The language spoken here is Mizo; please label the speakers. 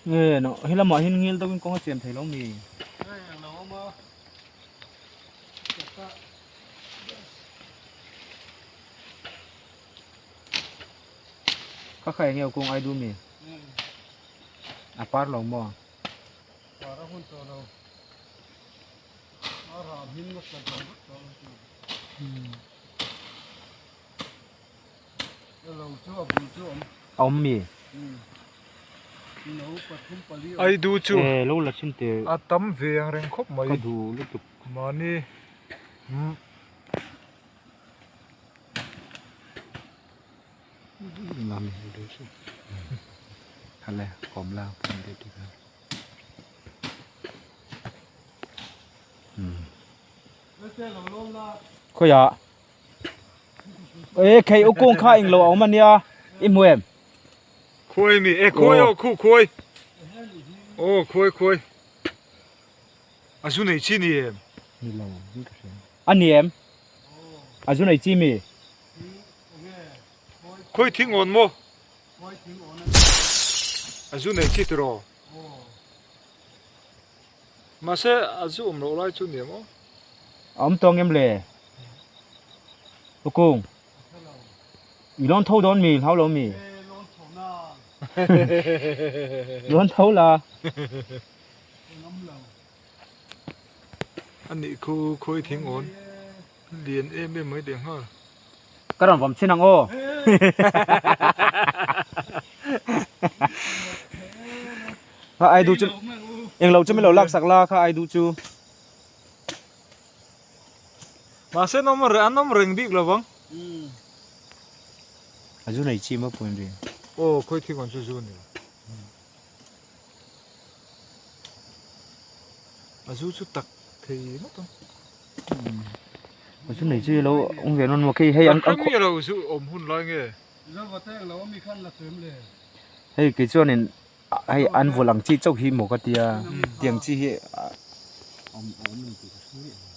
Speaker 1: Nge no he lamah hian ngil deuhin kawng a siam thei lo mi? Kha kha enge kawng ai du mi? A par lo maw?
Speaker 2: Par a hun tawh lo. A rah hmin nasa tawh vek tawh ang chu. Lo chu a bul chu awm.
Speaker 1: A awm mi?
Speaker 2: No pathum pali awm.
Speaker 3: Ai du chu.
Speaker 1: E lo la chin te.
Speaker 3: A tam ve ang reng khawp mai.
Speaker 1: Ka du lutuk.
Speaker 3: Mahni.
Speaker 1: Mami du chu. Hale kawm la pum de ti ka. Khawiah e khei u kung kha englo a awm ania i hmu em?
Speaker 3: Khuai mi e khuai aw khu khuai aw khuai khuai a zu nei chi ni em?
Speaker 1: Ni lo in ka hria a ni em? A zu nei chi mi?
Speaker 3: Khuai thing awn maw? A zu nei chi tiraw? Mahse a zu awm loh lai chu ni em aw?
Speaker 1: A awm tawng em le? Ukung. I lawn tho dawn mi hlau lo mi? Lawn tho la.
Speaker 3: A nih khu khawi thing awn lian em em mai leh nghal.
Speaker 1: Ka rawn vawm chin ang aw. Kha ai duh chu englo chu min lo lak sak la kha ai duh chu.
Speaker 3: Mahse an awm an awm reng bik lo vang.
Speaker 1: A zu nei chi maw puin ri.
Speaker 3: Aw khawi thing awn chu zu ni. A zu chu tak thei ngawt ang.
Speaker 1: A zu nei chi lo awm ve nawn maw khi hei an
Speaker 3: Kan hre lo zu awm hun lai nge.
Speaker 1: Hei kei chuanin hei an vul ang chi chauh hi maw ka tia tiang chi hi a awm awm lo tih ka hre miah lo.